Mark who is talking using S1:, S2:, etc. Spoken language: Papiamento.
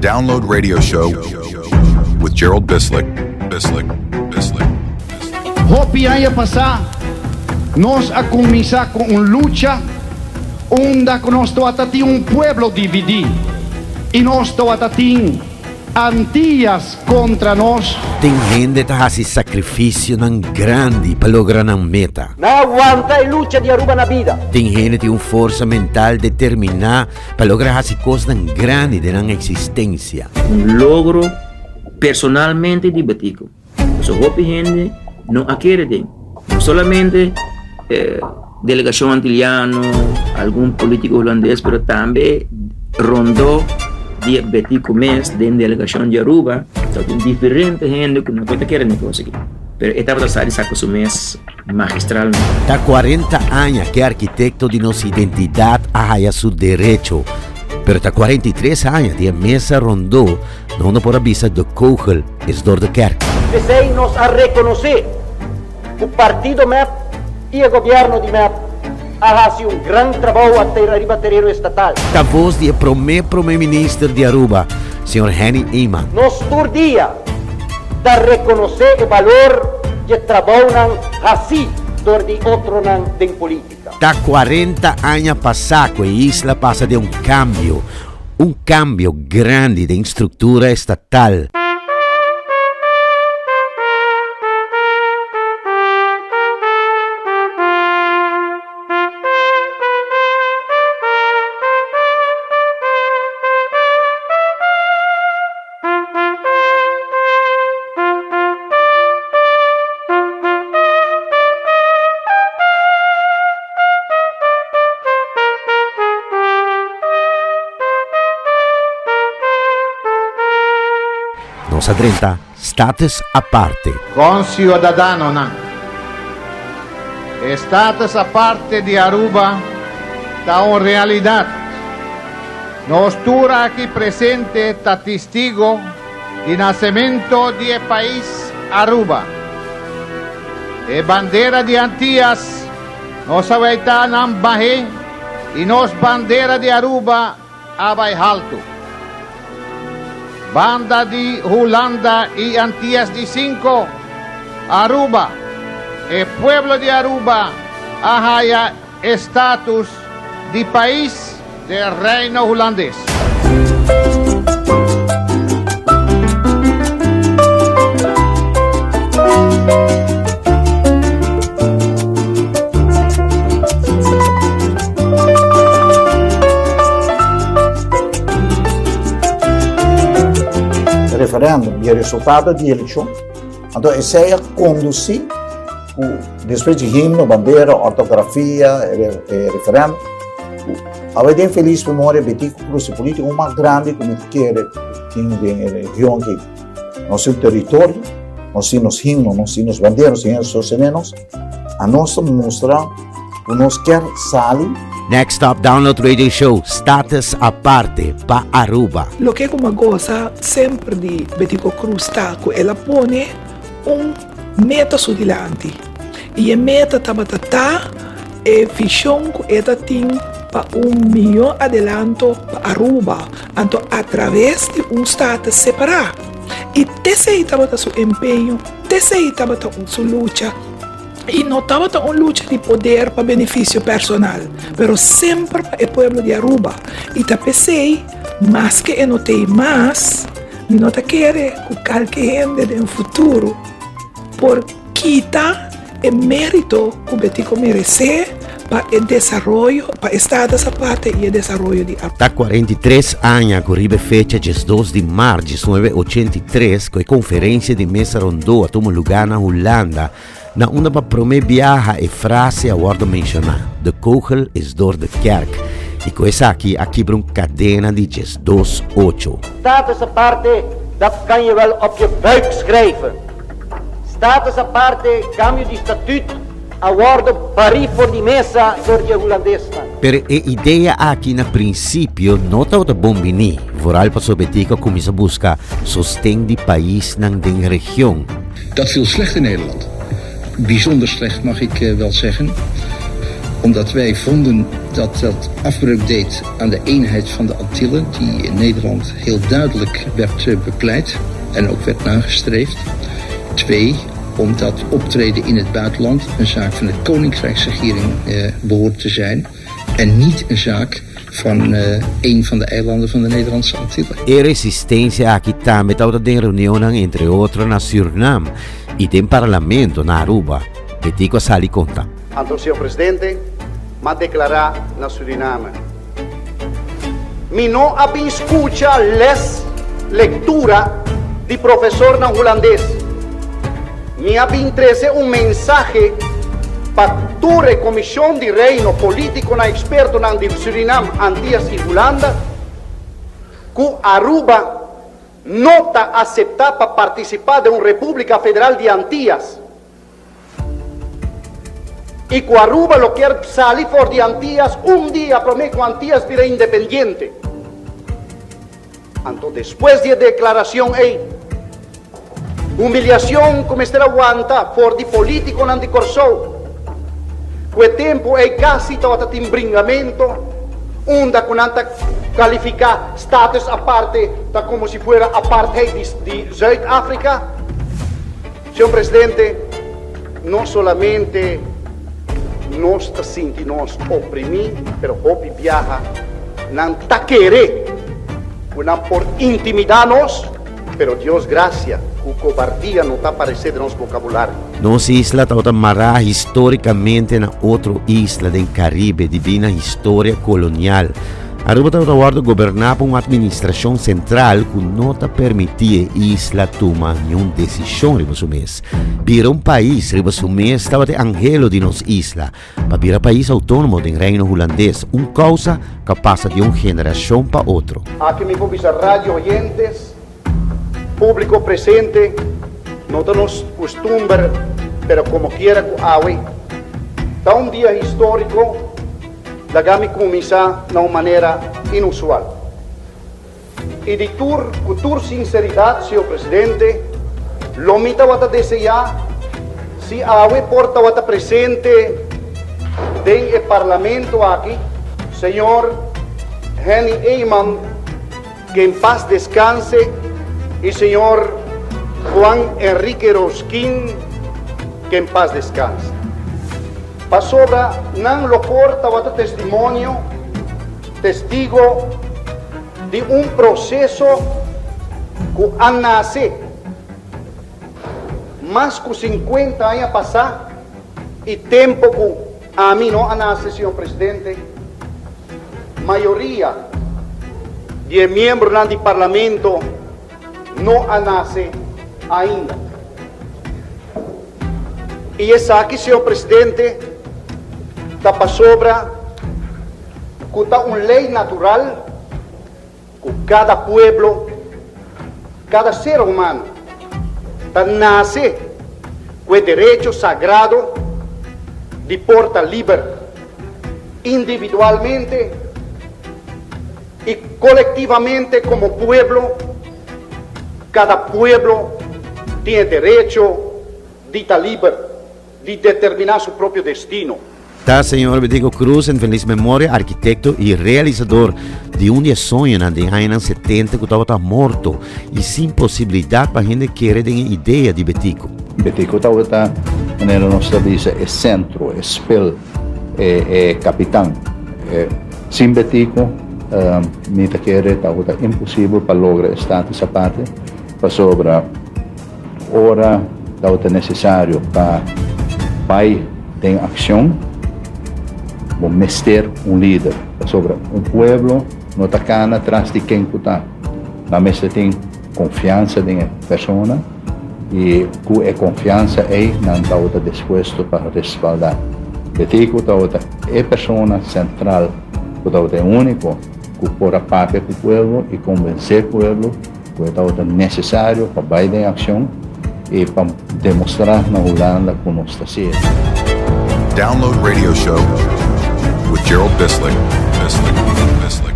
S1: Download Radio Show with Gerald Bislick. Bislick. Bislick.
S2: Hopi aña pasá nos a kuminsá ku un lucha unda ku nos tabata tin un pueblo dividí i nos tabata tin Antillas kontra nos.
S3: Tin hende ta hasi sakrifisionan grandi pa logra nan meta.
S4: Nan a wanta e lucha di Aruba na bida.
S3: Tin hende tin un forsa mental determiná pa logra hasi kosnan grandi den nan eksistensia.
S5: Un logro personalmente di Betico. Pasobra hopi hende no a kere den. No solamente delegacion antiliano, algun politico hulandes, pero tambe rondó di Betico mes den delegacion di Aruba, tabatin diferente hende cu no ta kere den e cos aki. Pero e tabata sa di saca su mes magistralmente.
S3: Ta 40 aña cu e arkitekto di nos identidad a haya su derecho, pero ta 43 aña di e mesa rondó No no por a bisa de kogel is door de kerk.
S4: P'esei nos a rekonosé ku partido mep i e gobièrnu di mep a hasi un gran trabou riba tereno estatal.
S3: Ta voz di e prome prome minister di Aruba, señor Henny Eman.
S4: Nos tur dia ta rekonosé e balor di e trabounan hasí dor di otronan den polítika.
S3: Ta 40 aña pasá ku e isla pasa den un kambio. Un cambio grandi den structura estatal. Nos a drenta Status Aparte.
S2: Conciudadanonan, e Status Aparte di Aruba ta un realidad. Nos tur aki presente ta tistigo di nacemento di e pais Aruba. E bandera di Antias nos a weita nan bahe y nos bandera di Aruba a bay halto. Banda di Hulanda y Antias di cinco, Aruba, e pueblo di Aruba a haya E status di pais den Reino Hulandes.
S6: Referendum di e resultado di elekshon, anto esei a kondusí ku Despues di himno, bandera, ortografia, e referendum, awe den felis memoria Betico Cruz e politico mas grandi ku mi ta kere tin den e region aki. Nos tin teritorio, nos tin nos himno, nos tin nos bandera, nos tin hende sostene nos. Anos ta mustra ku nos kier sali.
S3: Next Stop Download Radio Show, Status Aparte pa Aruba.
S7: Loke ku mi a gosa semper di Betico Cruz ta ku el a pone un Meta su dilanti. I e meta tabata ta e vision cu e ta tin pa un mihó adelanto pa Aruba, anto atraves di un status separá. I t'esei tabata su empeño, t'esei tabata su lucha. I no tabata un lucha di poder pa beneficio personal, pero semper pa e pueblo di Aruba. I ta p'esei, maske e no t'ei mas, Mi no ta kere ku kalke hende den futuro por kita e merito ku Betico meresé pa e desaroyo, pa e Status Aparte i e desaroyo di Aruba.
S3: Ta 43 aña ku riba e fecha 12 di mart 1983 ku e konferensia di Mesa Rondó a tuma lugá na Hulanda, na unda pa promé biaha e frase a wòrdu menshoná, De kogel is door de kerk, i ku esaki a kibra un kadena di 12 ocho.
S4: Status aparte, dat kan je wel op je buik schrijven. Status aparte, cambio di statuut a wordo barí for di mesa door di e Hulandesnan.
S3: Pero e idea aki na prinsipio no tabata bon biní, vooral pasobra Betico a kuminsá buska sosten di paisnan den region.
S8: Dat viel slecht in Nederland. Bijzonder slecht mag ik wel zeggen. Omdat wij vonden dat dat afbreuk deed aan de eenheid van de Antillen, die in Nederland heel duidelijk werd eh, bepleit en ook werd nagestreefd. Twee, omdat optreden in het buitenland een zaak van de koninkrijksregering eh, behoort te zijn en niet een zaak van eh, een van de eilanden van de Nederlandse Antillen.
S3: E resistencia aki tambe tabata den reunionnan entre otro na Surinam y den Parlamento na Aruba, Betico a sali conta.
S9: Anto señor presidente, m'a declara na Suriname, Mi no a bin scucha les, lectura, di profesornan Hulandes. Mi a bin trece un mensahe pa tur e Comision di Reino, politiconan, expertonan di Surinam, Antillas y Hulanda, cu Aruba no ta acepta pa participa den un Republica Federal di Antillas y cu Aruba lo kier sali for di Antillas un dia prome cu Antillas bira independiente. Anto despues di e declaracion ey, humiliacion cu mester a wanta for di politiconan di Corsou, cu e tempo ey casi tawata tin bringamento, unda cu nan ta califica status aparte ta como si fuera apartheid di Zuid Africa. Señor Presidente, no solamente nos ta sinti nos oprimí, pero hopi biaha nan ta kere ku nan por intimidá nos, pero Dios grasia ku kobardia no ta aparesé den nos bokabulario.
S3: Nos isla tabata mará histórikamente na otro isla den Karibe dibí na historia kolonial. Aruba tabata wòrdu goberná pa un atministrashon sentral ku no ta permití e isla tuma niun desishon riba su mes. Bira un pais riba su mes tabata e anhelo di nos isla, pa bira pais outónomo den Reino Hulandes, un kousa ku a pasa di un generashon pa otro.
S9: Aki mi por bisa radio oyentes, públiko presente, no ta nos kustumber, pero komokiera ku awe ta un dia históriko, Laga mi kuminsá na un manera inusual. I di tur ku tur sinseridat, señor Presidente, lo mi tabata deseá si awe por tabata presente den e Parlamento aki señor Henny Eman, que en paz descanse, i señor Juan Enrique Rosquin, que en paz descanse. Pasobra nan lo por tabata testimonio, testigo, di un proseso ku a nase mas ku sinkuenta aña pasá i tempu ku ami no a nase, señor Presidente, mayoria di e miembronan di Parlamento no a nase ainda. I esaki, señor Presidente, ta pasobra ku ta un lei natural ku kada pueblo, kada ser humano ta nase ku e derecho sagrado di por ta liber individualmente i kolektivamente komo pueblo. Kada pueblo tin e derecho di ta liber di determiná su propio destino.
S3: Ta señor Betico Croes en feliz memoria, arquitecto y realizador di un di e soñonan den añanan setenta cu tabata morto y sin posibilidad pa hende kere den e idea di Betico.
S10: Betico tabata, manera nos ta bisa, e centro, e spel, e capitan. Sin Betico mi ta kere tabata imposibel pa logra e status aparte pasobra Ora tabata nesesario pa bai den akshon, bo mester un lider, pasobra un pueblo no ta kana tras di ken ku ta. Nan mester tin konfiansa den e persona i ku e konfiansa ei nan tabata dispuesto pa respaldá. Betico tabata e persona sentral ku tabata e úniko ku por a papia ku pueblo i konvensé pueblo Ku e tabata nesesario pa bai den akshon i pa demostrá na Hulanda ku nos ta serio.
S1: Download Radio Show with Gerald Bislick. Bislick. Bislick.